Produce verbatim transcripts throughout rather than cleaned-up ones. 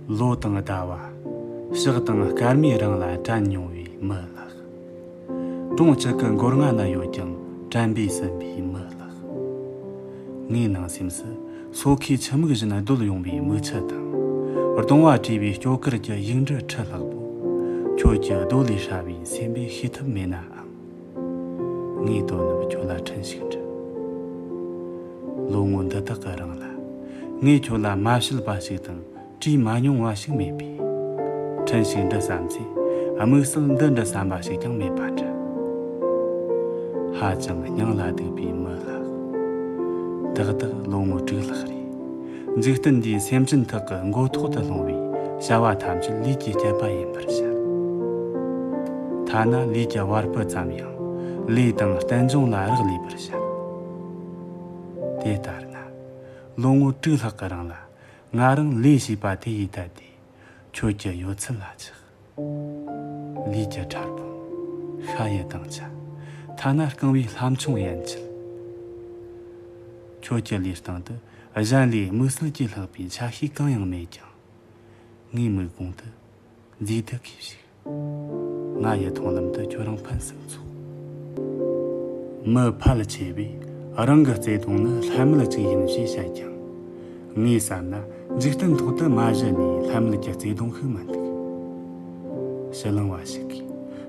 ལོ་དང་ཟླ་བ། ཞག་དང་སྐར་མའི་རིང་ལ་དྲན་མྱོང་བའི་མི་ལགས། གྲོང་གཅིག་གི་མགོ་རྔ་ན་ཡོད་ཀྱང་དྲན་པས་ཟིན་པའི་མི་ལགས། ངའི་ནང་སེམས་སུ་སོ་ཁའི་ཆུ་མིག་བཞིན་རྡོལ་ཡོང་བའི་མིག་ཆུ་དང་། གདུང་བ་བྲིས་པའི་སྐྱོ་གར་གྱི་ཡིག་འབྲུ་ཁྲི་ལྷག་པོ། ཁྱོད་ཀྱི་རྡོ་ལས་ཧྲ་བའི་སེམས་པས་ཤེས་ཐབས་མེད་ནའང་། ངས་དོ་ནུབ་ཁྱོད་ལ་འཕྲིན་ཞིག་འདྲི། ལོ་ངོ་འདི་དག་གི་རིང་ལ། ངས་ཁྱོད་ལ་མ་བཤད་པ་ཞིག་དང་བྲིས་མ་མྱོང་བ་ཞིག་མེད་པས། འཕྲིན་ཞིག་འདྲི་བསམ་ཚེ། དམིགས་བསལ་འདི་འདྲི་བསམ་པ་ཞིག་ཀྱང་མེད་པ་འདྲ། ཧ་ཅང་སྙིང་ལ་སྡུག་པའི་མི་ལགས། ཏག་ཏག་ལོ་ངོ་དྲུག་ལྷག་རེད། འཇིག་རྟེན་འདིའི་སེམས་ཅན་དག་གི་མགོ་ཐོག་ཏུ་ལྷུང་བའི་བྱ་བ་ཐམས་ཅད་ལུས་ཀྱི་སྤྱད་པ་ཡིན་པར་བཤད། ཐ་ན་ལུས་ཀྱི་བར་སྤུ་ཙམ་ཡང་ལས་དང་རྟེན་འབྱུང་ལ་རག་ལས་པར་བཤད། དེ་ལྟར་ན། ལོ་ངོ་དྲུག་ལྷག་གི་རིང་ལ་ང་རང་ལས་བྱས་པ་དེ་ཡིས་བལྟས་ཏེ། ཁྱོད་ཀྱི་ཡོད་ཚད་ལ་ཆགས། ལུས་ཀྱི་ཕྲ་ཕུང་། ཤ་ཡི་དྭངས་ཆ། ཐ་ན་རྐང་བའི་ལྷམ་ཆུང་ཡན་ཆད། ཁྱོད་ཀྱི་ལུས་སྟེང་དུ་གཞན་ལས་དམིགས་བསལ་གྱིས་ལྷག་པའི་ཆ་ཤས་གང་ཡང་མེད་ཀྱང་། ངའི་མིག་གོང་དུ་མཛེས་སྡུག་གིས་བཞུགས། ང་ཡི་མཐོང་ལམ་དུ་ཁྱོད་རང་ཕུན་སུམ་ཚོགས། མི་ཕལ་ཆེ་བས་རང་གི་བརྩེ་དུང་ནི་ལྷད་མེད་ཅིག་ཡིན་ཞེས་བཤད་ཀྱང་། ངས་བསམ་ན་འཇིག་རྟེན་ཐོག་ཏུ་མ་གཞི་ནས་ལྷད་མེད་ཀྱི་བརྩེ་དུང་ཞིག་མི་འདུག་ཕྱི་གླེང་བ་ཞིག་གིས་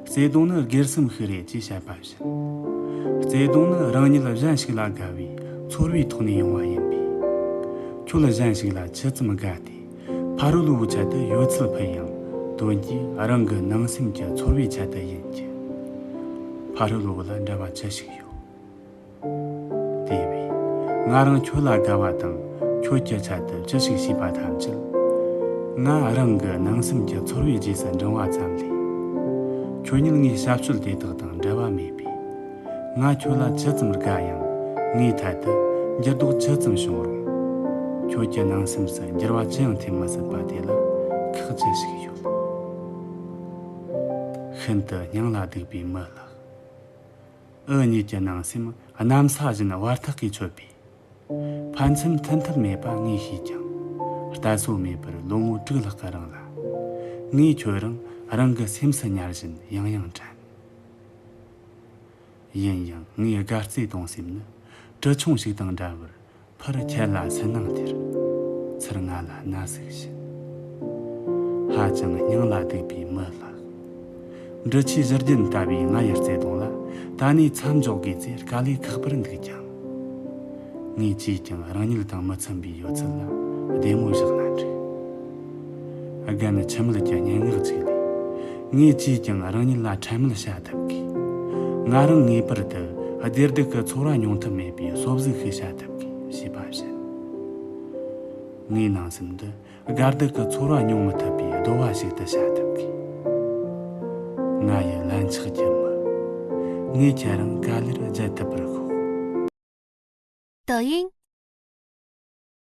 བརྩེ་དུང་ནི་སྒེར་སེམས་ཤིག་རེད་ཅེས་བཤད་པ་བཞིན། བརྩེ་དུང་ནི་རང་ཉིད་གཞན་ཞིག་ལ་དགའ་བའི་ཚོར་བའི་ཐོག་ནས་ཡོང་བ་ཡིན་པས། ཁྱོད་གཞན་ཞིག་ལ་ཇི་ཙམ་དགའ་སྟེ། ཕ་རོལ་པོའི་ཆེད་དུ་ཡོད་ཚད་ཕུལ་ཡང་། དོན་གྱིས་རང་གི་ནང་སེམས་ཀྱི་ཚོར་བའི་ཆེད་དུ་ཡིན་གྱི། ཕ་རོལ་པོ་ལ་འབྲེལ་བ་ཅི་ཞིག་ཡོད། དེ་བས། ང་རང་ཁྱོད་ལ་དགའ་བ་དང་ཁྱོད་ཀྱི་ཆེད་དུ་ཅི་ཞིག་བྱས་པ་ཐམས་ཅད། ང་རང་གི་ནང་སེམས་ཀྱི་ཚོར་བའི་རྗེས་སུ་འབྲང་བ་ཙམ་ལས། ཁྱོད་ཉིད་ངའི་ཞབས་ཞུ་དེ་དག་དང་འབྲེལ་བ་མེད་པས། ང་ཁྱོད་ལ་ཇི་ཙམ་དགའ་ཡང་། ངའི་ཐད་དུ་འགྱུར་ལྡོག་ཇི་ཙམ་བྱུང་རུང་། ཁྱོད་ཀྱི་ནང་སེམས་སུ་འགྱུར་བ་ཅི་ཡང་ཐེབས་མི་སྲིད་པ་དེ་ལ་ཁག་ཅི་ཞིག་ཡོད། ཤིན་ཏུ་སྙིང་ལ་སྡུག་པའི་མི་ལགས། འུ་གཉིས་ཀྱི་ནང་སེམས་གནམ་ས་བཞིན་བར་ཐག་གིས་ཆོད་པས། ཕན་ཚུན་མཐུན་ཐབས་མེད་པ་ངས་ཤེས་ཀྱང་། གཏད་སོ་མེད་པར་ལོ་ངོ་དྲུག་ལྷག་གི་རིང་ལ། ངས་ཁྱོད་རང་རང་གི་སེམས་སུ་ཉར་བཞིན་ཡང་ཡང་དྲན། ཡིན་ཡང་ངའི་དགའ་བརྩེ་གཏོང་སེམས་ནི་གྲི་ཆུང་ཞིག་དང་འདྲ་བར་ཕར་ཁྱེར་ལ་སུན་སྣང་སྟེར། ཚུར་ང་ལ་ན་ཟུག་བྱིན། ཧ་ཅང་སྙིང་ལ་སྡུག་པའི་མི་ལགས། འབྲི་ཆུའི་བཞུར་རྒྱུན་ལྟ་བུའི་ང་ཡི་བརྩེ་དུང་ལ་ད་ནས་མཚམས་འཇོག་དགོས་ཚེ་དཀའ་ལས་ཁག་པར་འདུག་ཀྱང་། ངས་ཅིས་ཀྱང་རང་ཉིད་དང་མི་འཚམ་པའི་ཡོད་ཚད་ལ་བདེ་མོ་བཞག་ན་འགྲིག་རྒན་འཆི་མེད་ཀྱི་སྙན་ངག་ཅིག་ལས། ངས་ཅིས་ཀྱང་རང་ཉིད་ལ་འཕྲལ་མེད་བྱ་ཐུབ་གི། ང་རང་ངེས་པར་དུ་བདེ་སྡུག་གི་ཚོར་བ་མྱོང་ཐུབ་མེད་པའི་སོ་གཟུགས་ཤིག་བྱ་ཐུབ་གི་ཞེས་པ་བཞིན། ངའི་ནང་སེམས་འདི་དགའ་སྡུག་གི་ཚོར་བ་མྱོང་མི་ཐུབ་པའི་རྡོ་བ་ཞིག་ཏུ་བྱ་ཐུབ་གི། ང་ཡི་ལན་ཆགས་ཀྱི་མི། ངས་ཁྱེད་རང་ག་ལེར་བརྗེད་ཐུབ་པར་ཤོག 抖音，